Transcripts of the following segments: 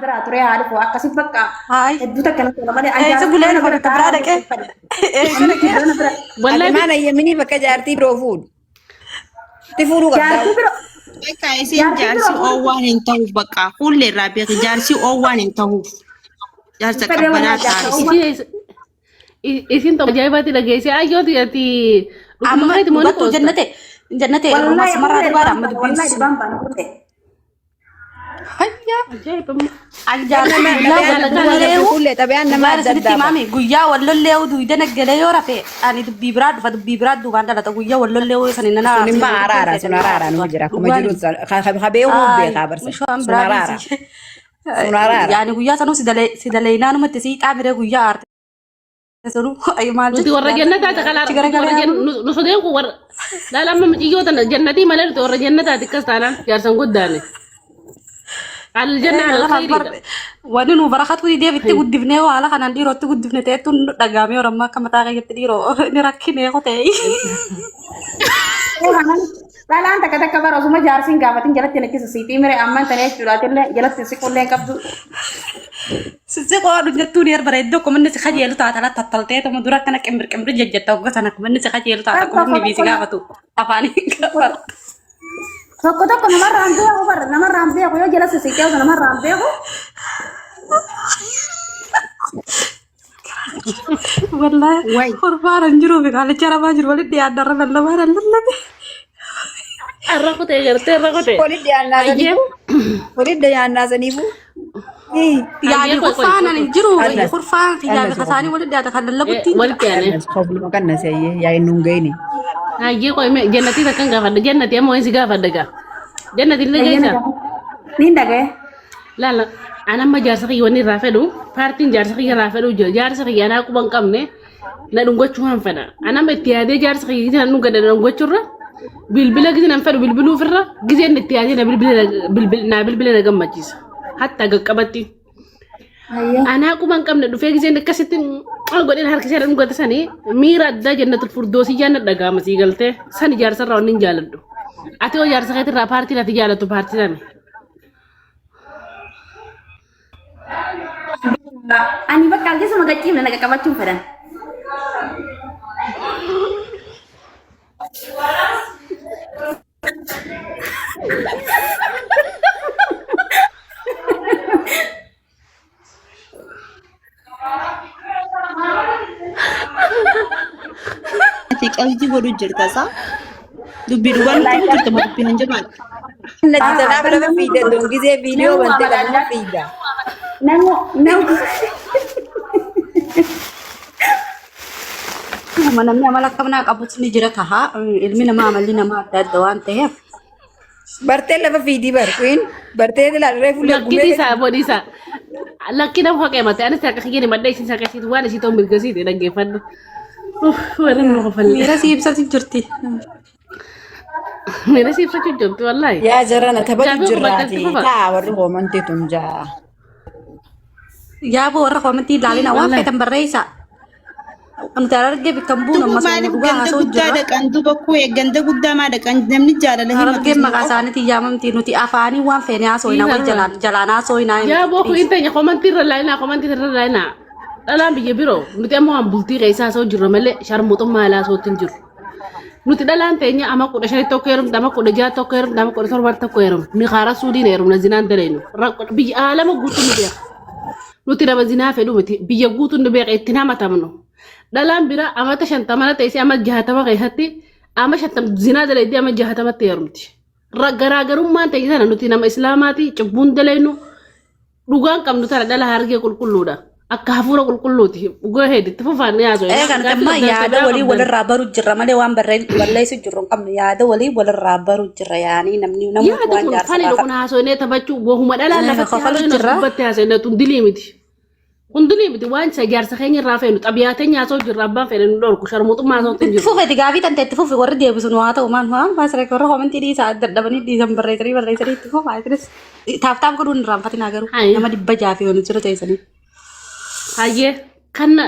Biraa turee haali koo akkasi bakka Haay. hedduu takka natti tola malee an Eessa jaarsa bulee kana dhufa bira bakka biraa taa'aa dhaqee? fedha. Eessa dhaqee? Kana bira Ati Wallahi maal ayyaminii bakka jaartii biroo fuudhu. Itti fuudhuu qabdaa. jaartii bira Bakka isin jaartii bira jaarsi fuudhu oowwaan hin ta'uuf bakka fuullee irraa beeki jaarsi oowwaan hin ta'uuf jaarsa fedhe qabbanaa walaa jaarsa taa'e. oowwaa isin isin tokko ajaa'ibaatti dhageessee ayyooti ati dhuguma Amma keeti moo ni dhugattuu qoosta? jannate jannate irrumaa wallahi simarraa fuullee dhugaadha dhibaan amma baana dubbiin wallahi sun. dhibaan baana fuullee. Hayya. Ajaa'iba amma. An jaarsa Nama guyyaa xabiyaan wal nama lolleewu kullee xabiyaan nama dhugaadha adda isinitti addaa bara. himaami guyyaa wal lolleewu duyda naggalee yoo rafe ani dubbii biraa dhufa dubbii biraa duubaan dhalata guyyaa wal lolleewu sani nana Sun immoo araarsanii walitti araara sun feetanii araara araartu numa jira akkuma dhugaan jiru habeeku ay beekaa barsa mishaan sun biraa araara dhiisi sun araara. yaani guyyaa sanuu si daleeynaanumatti si xaamiree guyyaa aarte sanuu ay maal Nuti jechuudha warra jannataati kalaa achi nuti warra garagalee nu sodeen kun warra laala amma muciyyoo tana jannatii malee nuti warra jannataati akkas taanaan jaarsan guddaane. Al janna al khayriidha. Wanni nu barakatu didee bitti guddifnee haala kanaan dhiirootti guddifne ta'etu nu dhagaamee horammaa akka mataa keeyyatti dhiiroo ni rakkinee kotee. Dhalaan takka takka bara osuma jaarsiin gaafatin jalatti natti sisiitii mire amman tana jechuudha atillee jalatti siqullee hin qabdu. Siqoo dhungattuu ni bareedduu akkuma inni si kajeelu taata la tattaltee tuma dura akkana qimbir qimbir jejjetta hogga sana akkuma inni si kajeelu taata akkuma inni biisi gaafatu afaan hin gaafatu. Tokko tokko namarraan beeku bara namarraan beeku yoo jala sisiitee osoo namarraan beeku. Wallaahi Way. horbaan hin jiru biqaalicha arabaa jiru walitti dhiyaaddarra lallabaa lallabe. Arra kutee gartee arra kutee. Walitti dhiyaannaa Ayyee. saniifuu. Walitti dhiyaannaa saniifuu. Yaani Ayyee qoy qoy. kurfaan ani hin jiru Annas. kurfaan kiyyaa Annas fi kasaanii walitti dhiyaata kan lallabutti hin jira. Walitti aanee. Annas kobluma kanna seeyyee yaa inni hin gahini. Hayyee qoy mee jannatii takkan gaafadha. Jannatii amma wayin si gaafadha gaa. Jannatii ni dhageessaa? Niin dhaga'e. Laala an amma jaarsa kiyya wanni irraa fedhu paartiin jaarsa kiyya irraa fedhu jira. Jaarsa kiyya anaa quba hin qabne na dhungachuu han fedha. An amma itti yaadee jaarsa kiyya gizee na dhungada na dhungachuurra bilbila gizee nan fedhu bilbiluufirra gizeen itti yaadee na bilbila na bilbila na gammachiisa. Hatta qaqqabatti. Anaa quba hin qabne dhufee gizeen akkasitti maal godheen harka ishee dhungate sanii miira addaa jannatul furdoosii jaan dhaga'ama sii galtee san ijaarsarraa wanni hin jaaladhu. Ati hoo ijaarsa keetirraa paartiin ati jaalattu paartii tami. Ani bakka algisuma gachiifne naqa qabachuun fedhan. Ati qalbii godhu jirta saa? Dubbii dhugaa nutti himu jirta moo dubbii hanjamaan? Natti tanaaf lafa fiida don gisee viidiyoo bantee lafuma fiida. Namu namu Nama namni amala akkanaa qabus ni jira taha. Ilmi namaa amalli namaa adda adda waan ta'eef. Bartee lafa fiidii bar queen bartee ilaalree fuullee Lakki gumee dhiisaa boo dhiisaa. Lakki nama haqee mate anis akka kiyyeen himadhe isin akka isiit waan isii ta'u mirga isiiti dhaggeeffadhu. Uff warra nama kofallee. Miira si ibsatu jirti. Miira si ibsachuu jirti wallaahi. Yaa jarana taphatu Gaaffii jirraati hubattatti fufa. taa warri koomantii tun jaa. Yaaboo warra koomantii ilaalina waan Wallaahi. feetan barreessa. Nuti harargee bakka hin buunu Duuba ammas maaliif dhugaa ganda haasa'u guddaa jirra. dhaqan duuba kuwee ganda guddaa maa dhaqan namni jaalala himatu Harargeen isin maqaa qofa. isaaniitiin yaamamti nuti afaanii waan feene haasooyina Dhiisaa way irra. jalaan jalaan haasooyinaa Yaa miti boo kun please. teenya komantii irra laayinaa komantii irra laayinaa. Dhalaan biyya biroo nuti amma waan bultii keessaa haasa'u jirra malee sharmuxummaa alaa haasa'utti hin jiru. Nuti dhalaan teenya ama 15 tokko heerumte ama 16 tokko heerumte ama 17 tokko heerumte ni kaara suudiin heerumna zinaan dalaynu. Rakkoo biyya aalama guutuu nu beeka. Nuti nama zinaa fedhu miti biyya guutuu nu beeka ittiin hamatamnu. Dhalaan biraa amata 50 teessee ama 60 keessatti ama 50 zinaa dalaydee ama 60tti heerumti. Garaagarummaan ta'e sana nuti nama islaamaati cubbuun dalaynu dhugaan qabnu tana dhala hargee qulqulluudha. Akka hafuura qulqulluuti. Go ahead itti fufaan ni haasoo. Ee kan Gaaffii amma qabdan yaada biraa walii qabdan. walirraa baru jirra malee waan barreessu jirru hin qabnu yaada walii walirraa baru jirra yaanii namni namoota Yaada waan kun jaarsa fani baafata. kun haasofnee taphachuu wahuma dhalaan lafatti Kafalu haasofne jirra. gubbatti haasofne tun dilii miti. Kun dilii miti waan isa jaarsa keenya irraa feenu xabiyaa teenya haasoo jirra abbaan fedhe nu dhorku sharmuxummaa haasootti hin Itti jiru. fufeeti gaafii tante itti fufi warri deebisu nu haa ta'u maal maal maasiree warra koomentii dhiisaa dadhabanii dhiisan barreessanii barreessanii itti fufaa isinis taaf taaf godhuun hin irraanfatinaa garuu Hayi. nama 600 fi wani jira teessanii. Hayyee kanna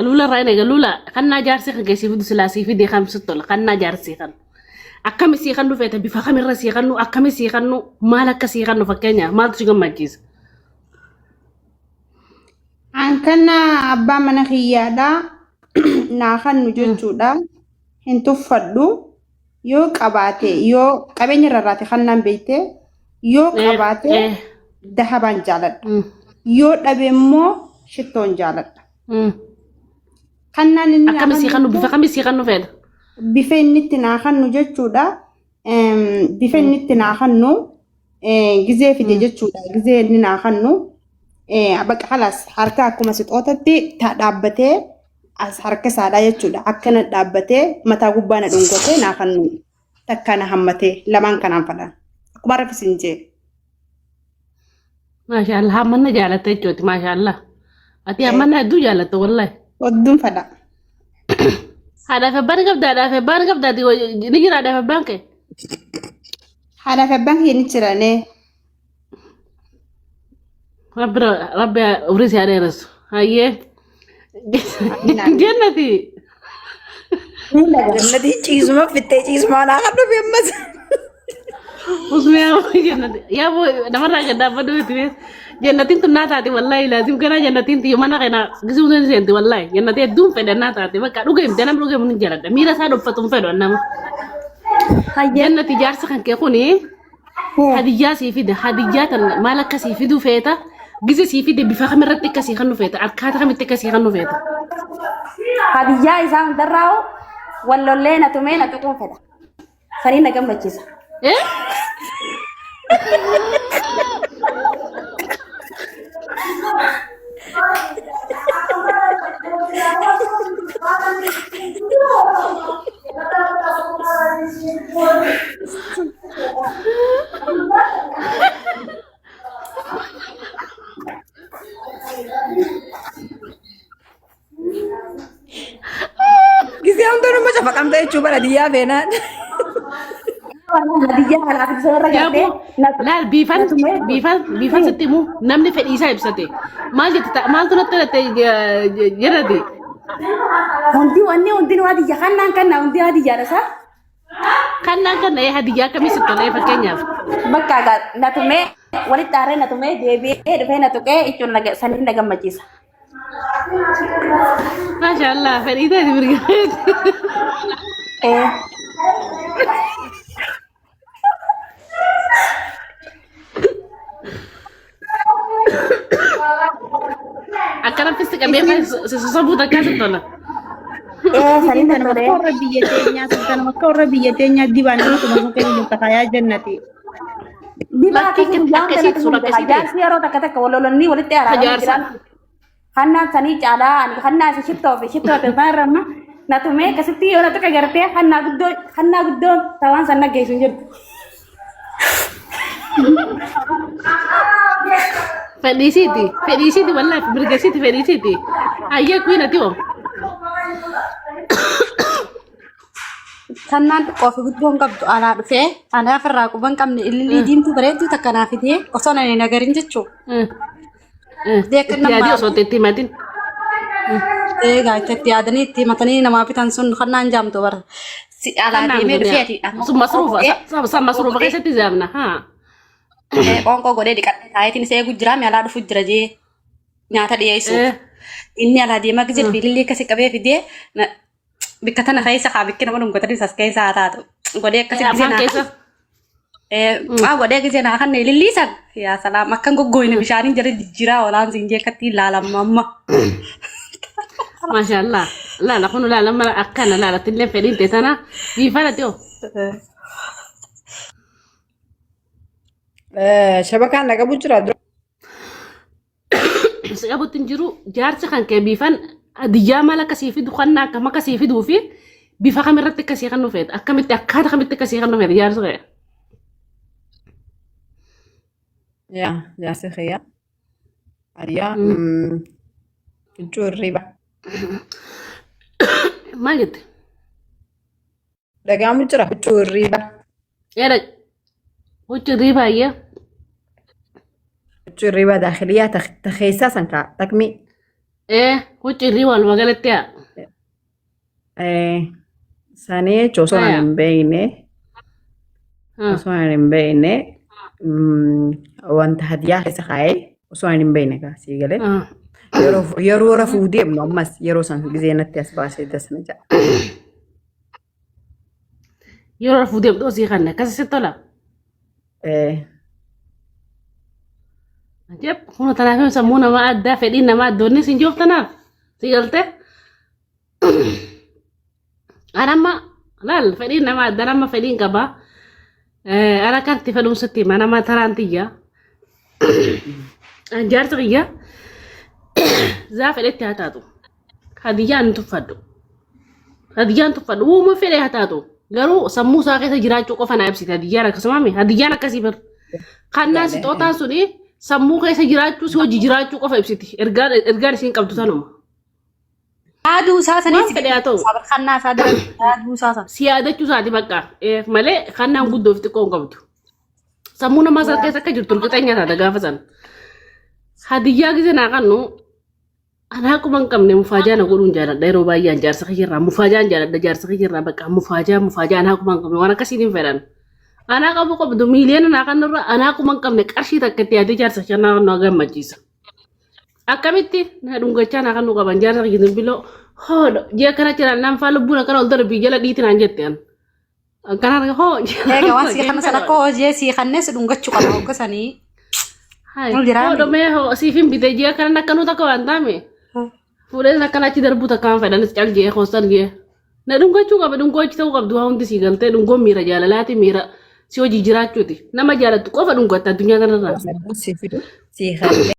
lula irraa hin eega lula kannaa jaarsii kan keessii fidu silaa sii fidee kam sitti tola kannaa jaarsii kan akkami sii kan dhufeete bifa kamirra sii kannu akkami sii kannu maal akka sii kannu fakkeenyaaf maaltu si gammachiisa. An kana abbaa mana kiyyaadha. Naa kannu jechuudha. Hin tuffadhu. Yoo qabaate yoo qabeenya rarraate kannaan beekte yoo qabaate dahabaan jaaladha. Yoo dhabe immoo shittoon jaaladha. Kannaan inni naa Akkami sii kannu kannu bifa kamii sii kannu feeta? Bifa inni itti naa kannu jechuudha. Bifa inni itti naa kannu gizee fide jechuudha. Gizee inni naa kannu bakka kalaas harka akkuma sixootatti dhaabbatee as harka isaadha jechuudha. Akkana dhaabbatee mataa gubbaa na dhungatee naa kannu takka na hammatee lamaan kanaan fadhaan. Akkuma rafis hin jee. Maashaallah hammanna jaalatta jechuuti maashaallah. Ati hammanna hedduu jaalatta wallahi. Hodduun fadha. Haadhaaf abbaan qabda, haadhaaf abbaan qabda, ati ni jira haadhaaf abbaan kee. Haadhaaf abbaan kiyya ni jiranee. Rabbi rabbi umrii si haa dheeressu. Hayyee. Amiin amiin. Jannati. Jannatiin ciisuma fittee ciisumaa naa kan dhufe ammas. Usme yaa jannati. Yaa boo namarraa gad dhaabbadhu miti bees. Jannatiin tun naa taate wallahi laazim ganaa jannatiin tiyyu mana kana gisuu ni seenti wallahi. Jannatii hedduun fedha naa taate bakka dhuga himte nama dhuga himu ni jaaladha. Miira isaa dhoffatuu hin fedhu nama. Hayyee. Jannati jaarsa kan kee kuni hadiyyaa sii fida, hadiyyaa tan maal akka sii fiduu feeta, gize sii fide bifa kamirratti akka sii kennu feeta, akkaataa kamitti akka sii kennu feeta? Hadiyyaa isaa hundarraa'u wallollee na tumee na tuquun fedha. Sanii na gammachiisa. Eh? Gisee hunda nama cafaqamta jechuu bara diyyaa feenaan. Hadiyyaa kanaaf ibsa irra gartee Yaaboo laal biifan na tumee biifan biifan sitti himu namni fedhii isaa ibsate maal jette maaltu natti dhatte jedhate. Hundi wanni hundinuu hadiyya kannaan kannaa hundi hadiyyaadha isaa. Kannaan kan dha'ee hadiyyaa akkamii sitti tolee fakkeenyaaf? Bakka gaa na tumee walitti aaree na tumee deebi'ee dhufee na tuqee jechuun saniin na gammachiisa. Maashaallah fedhii ta'e mirga. Ee. Akka namni si qabee si sosobuu takkaa sitti tola. Ee saniin na Sultanuma akka tolee. warra biyya teenyaa, sultanuma akka warra biyya teenyaa dibaan nama tuma sun keessa jirta kayaa jannati. Dibaa Lakkii akkasii guyyaa hunda akkasii na suura tumuun akkasii ta'e. jaarsi yeroo takka takka wal lolanii walitti araaramu Jaarsa. jiraan. Hannaan sanii caalaa ani hannaa isa shittoo fi shittoo ta'e irra amma na tumee akkasitti yoo na tuqe gartee hannaa guddoo tawaan san naggeessu hin jirtu. Fedhiisiiti. Fedhiisiiti wallahi mirgasiiti fedhiisiiti. Hayyee kuyin ati hoo? Kannaan xiqqoo fi guddoo hin qabdu alaa dhufee anaa ofirraa quba hin qabne ilillii diimtuu bareedduu takka naa fidee osoo ani hin agarin jechuudha. Fidee akka Itti yaadii nama osoo itti himatin. Eegaa itti yaadanii itti himatanii namaa bitan sun kannaan jaamtu bara. Si alaa Kannaan deemee dhufee duniyaa. ati amma Sun qoonqoo masruufa. godhee San masruufa godhee keessatti zaabna. Haa. Qoonqoo godhee dhiqadhee taayetiin isa eegu jira mi alaa dhufu jira jee nyaata dhiyeessuuf. Inni alaa deemaa gizee dhufe ilillii akkasi qabee fidee bikka tana keessa haa bikki nama dhungatanii as keessa haa taatu. Godhee akkasi gizee Afaan naa keessa. Maa godhee gizee naa kan ilillii san yaa salaam akkan goggoyne bishaaniin jala jijjiiraa olaan siin jee akkatti ilaalamma amma. Maashaallah. Laala kun laala mala akkana laala tillee fedhiin ta'e tana biifana ta'o. Shabakaan na qabu jira dura. Si qabutti hin jiru jaarsi kan kee biifan hadiyyaa maal akkasii fidu kannaa akkam akkasii fiduu fi bifa kamirratti akkasii kan dhufeet akkamitti akkaataa kamitti akkasii kan dhufeet jaarsi kee. Yaa jaarsi kiyya. Hadiyyaa huccuu hirriba. Maal jette? Dhagaamu jira huccuu hirriba. Eera huccuu hirriibaa ayyaa. Huccuu hirribaa daakiliyaa ta keessaa san kaa takmi. Ee huccuu hirriibaa walumaa galatti haa. Sanii jechuun osoo ani Haya. hin beekne osoo ani hin beekne wanta hadiyaa keessa kaa'ee osoo ani hin beekne kaa sii galee. Yeroo yeroo rafuu deemnu ammas yeroo san gizee natti as baasee dasna jedha. Yeroo rafuu deemtu osii kanna akkasi sitti tola. Eh, Jep, kun tanaaf sammuu namaa addaa fedhiin namaa addoonni sin jooftanaaf si galte. An amma laal fedhiin namaa addaa amma fedhiin qaba. Ana kan itti fedhuun sitti hima nama taraan tiyya. An jaarsa kiyya zaa fedhetti haa taatu. Hadiyyaan hin tuffadhu. Hadiyyaan tuffadhu. Uuma fedhe haa taatu. Garuu sammuu isaa keessa jiraachuu qofa naa ibsite hadiyyaan akkasuma mi? Hadiyyaan akkasii bar. Kannaan sixootaan suni sammuu keessa jiraachuu si hojii jiraachuu qofa ibsiti. Ergaan ergaan isiin qabdu tanuma. Yaaduu isaa sanii Waan fedhe haa ta'u. Kannaa isaa dura yaaduu isaa sana. Si yaadachuu isaati bakka. Malee kannaan guddoo fi xiqqoo hin qabdu. Sammuu namaa sana keessa akka jirtu urgixeenya taata gaafa sana. Hadiyyaa gise naa kannu Anaa akkuma hin qabne mufaajaa na godhuun jaaladha yeroo baay'ee an jaarsa kiyya irraa mufaajaan jaaladha jaarsa kiyya irraa bakka mufaajaa mufaajaa anaa akkuma hin qabne waan akkasiin hin fedhan. Anaa qabu qabdu miiliyoona naa kan irra anaa akkuma hin qabne qarshii takka itti yaadee jaarsa kiyya naa na gammachiisa. Akkamitti na dhungachaa naa kan nu qaban jaarsa kiyya bilbiloo hoodho jee akkana jiraan naan faa lubbuun akkana ol darbii jala dhiiti naan jette an. Akkana hoo Eega waan sii kana sana akka hojii sii kannes dhungachuu qaba hoggasanii. Hai, Ol jiraame. hodho mee hoo siif hin bite jee akkana akkanuu takka waan taame. Fuudheen akkana achi darbuu takka waan fedhanis cal jee hoostan jee. Na dhungachuu qaba dhungoo achi ta'uu qabdu waa hundi sii galtee dhungoon miira jaalalaati miira si hojii jiraachuuti. Nama jaalattu qofa dhungatta addunyaa kanarraa. Si fidu si kannee.